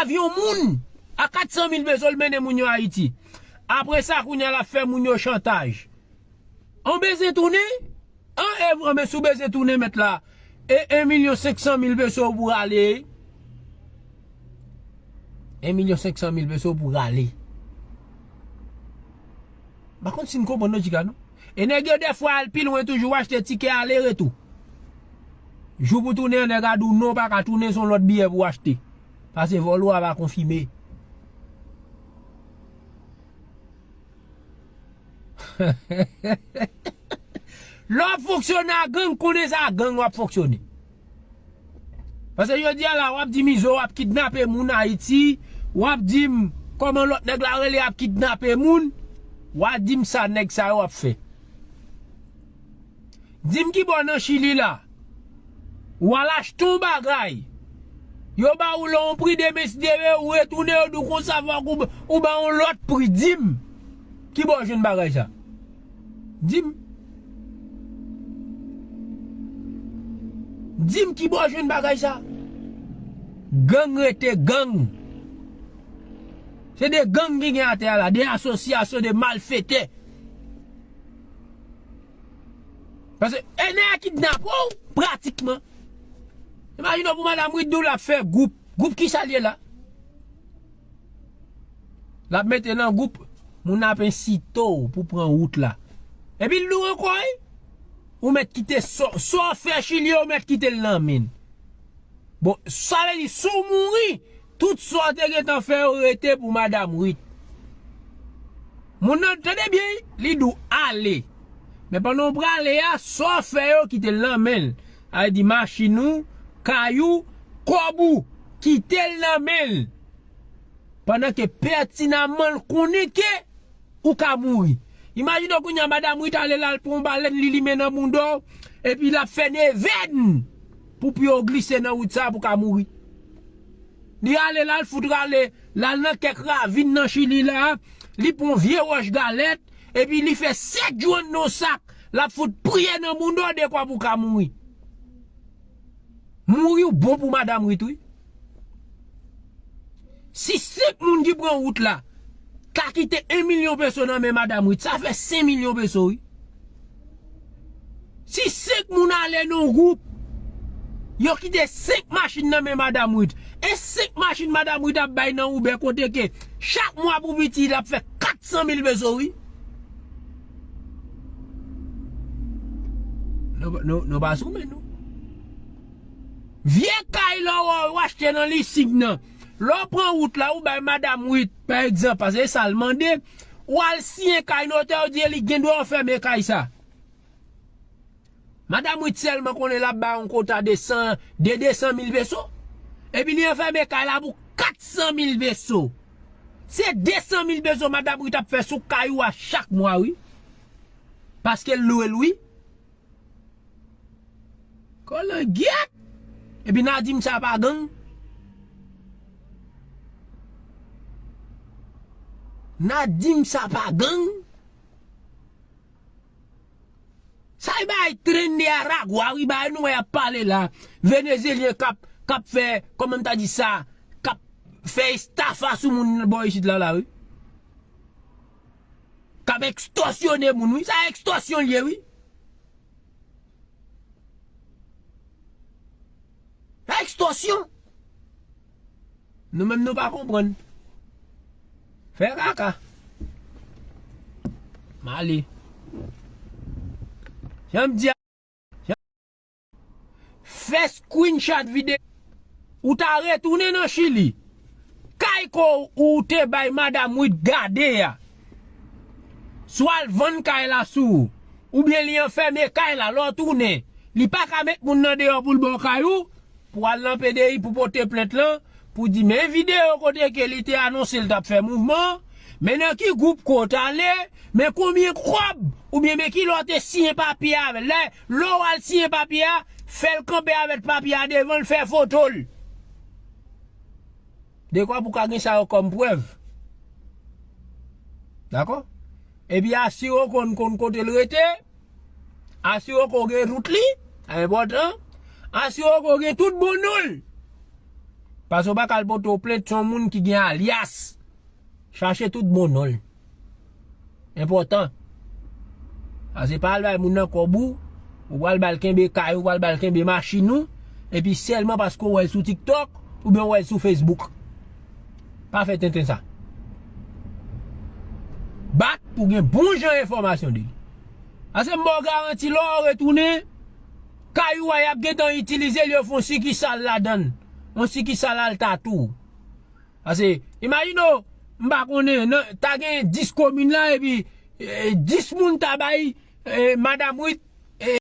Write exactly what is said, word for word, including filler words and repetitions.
Avyon moun a kat san mil peso, l mennen moun yo Ayiti. Apre sa, kounye a, l ap fè moun yo chantaj. An bezwen tounen? An, e, an, men si w bezwen tounen, mèt la, e en milyon senk san mil peso pou rale. En milyon senk san mil peso pou rale. M pa konn si n konprann lojik la, non. E nèg yo, dèfwa, al pi lwen toujou, achte tikè ale retou. Jou pou tounen an, nèg a di w non, w pa ka tounen, se yon lòt biyè pou w achte. Pase vòlò a pa konfime. Lè w ap fonksyone a gang, konnen se a gang w ap fonksyone. Paske jodi a la, w ap di m Izo ap kidnape moun Ayiti, w ap di m kòman lòt nèg la rele ap kidnape moun, w a di m sa nèg sa yo ap fè. Di m ki bò nan Chili la, w al achte yon bagay, yo ba ou lè yon pri demen, si Dye vle, ou retounen, yo di w konsa fòk ou, ou ba yon lòt pri. Di m ki bò w jwenn bagay sa. Di m. Di m ki bò w jwenn bagay sa. Gang rete gang. Se de gang ki gen atè a la, de asosyasyon de malfetè. Paske e nèg a kidnape w, pratikman. Imajine w pou madanm Wid di w l ap fè gwoup. Gwoup kisa l ye la? L ap mete nan gwoup, moun ap ensite w pou pran wout la. Epi l di w ankò, wi, ou mèt kite sa, sa w fè Chili, ou mèt kite l nan men l. Bon, sa vle di, si w mouri, tout sa w te gentan fè yo rete pou madanm Wid. Moun nan, tande byen, li di w ale. Men pandan w prale a, sa w fè yo kite l nan men l. Sa vle di machin ou, kay ou, kòb ou, kite l nan men l. Pandan ke pètinaman l konnen ke ou ka mouri. Imajine w kounye a, madanm Wid ale la, l pran yon balèn, li limen nan bouda w, epi l ap fè nevèn pou pye w glise nan wout sa pou w ka mouri. Li ale la, l fout rale, l al nan kèk ravin nan Chili la, li pran vye wòch galèt, epi li fè sèt jou anndan yon sak, l ap fout priye nan bouda w dekwa pou w ka mouri. Mouri w bon pou madanm Wid, wi. Si senk moun ki pran wout la ta kite en milyon peso nan men madanm Wid, sa fè senk milyon peso, wi. Si senk moun ale nan yon gwoup, yo kite senk machin nan men madanm Wid, e senk machin madanm Wid ap bay nan Uber, kote ke chak mwa pou piti l ap fè kat san mil peso, wi. Nou, nou, nou pa sou men nou. Vye kay lè w, w achte nan lising nan. Lè w pran wout la, ou bay madanm Wid, pa egzanp, paske se sa l mande, ou al siyen kay notè, ou di li gen dwa w fèmen kay sa. Madanm Wid sèlman konnen l ap bay yon kota de san, de de san mil peso. Epi li anfèmen kay la pou kat san mil peso. Se de san mil peso madanm Wid ap fè sou kay ou a chak mwa, wi. Paske l lwe l, wi. Kolangyèt! Epi n a di m sa pa gang? N a di m sa pa gang? Sa e bay tren de Aragwa, wi, bay nou wè y ap pale la. Venezelyen k ap, k ap fè, kòman m ta di sa, k ap fè estafa sou moun bò isit la, la, wi. K ap ekstòsyone moun, wi. Sa ekstòsyon l ye, wi. Sa ekstòsyon. Nou menm nou pa konprann. Fè kaka. M ale. Jan m di a, fè screenshot videyo. Ou ta retounen nan Chili. Kay ke w te bay madanm Wid gade a. Swa l vann kay la sou ou, oubyen li anfèmen kay la, lè w tounen, li pa ka met moun nan deyò pou l ba w kay ou, pou w al nan P D I pou pote plent lan, pou di men videyo kote ke li te anonse l t ap fè mouvman, men nan ki gwoup ke w t ale, men konbyen kòb, oubyen men kilè w te siyen papye a avè l. Lè, lè w al siyen papye a, fè l kanpe avèk papye a devan l, fè foto l. Dekwa pou w ka gen sa yo kòm prèv. Dakò? Epi asire w konn, konn kote l rete. Asire w ke w gen tout li. Sa enpòtan. Asire w ke w gen tout bon non l. Paske w pa ka al pote w plent, se yon moun ki gen alyas. Chache tout bon non l. Enpòtan. Paske pa al bay moun nan kòb ou, ou pral ba l kenbe kay ou, ou pral ba l kenbe machin ou, epi sèlman paske w wè l sou TikTok oubyen w wè l sou Facebook. Pa fè tenten sa. Bat pou gen bon jan enfòmasyon de li. Paske m ba w garanti lè w retounen, kay ou a y ap gentan itilize l, yo fè yon sikisal ladan l. Yon sikisal Alta Tour. Paske, imajine w, m pa konnen, nan, ta gen dis komin la, epi eh, dis moun ta bay eh, Madanm Wit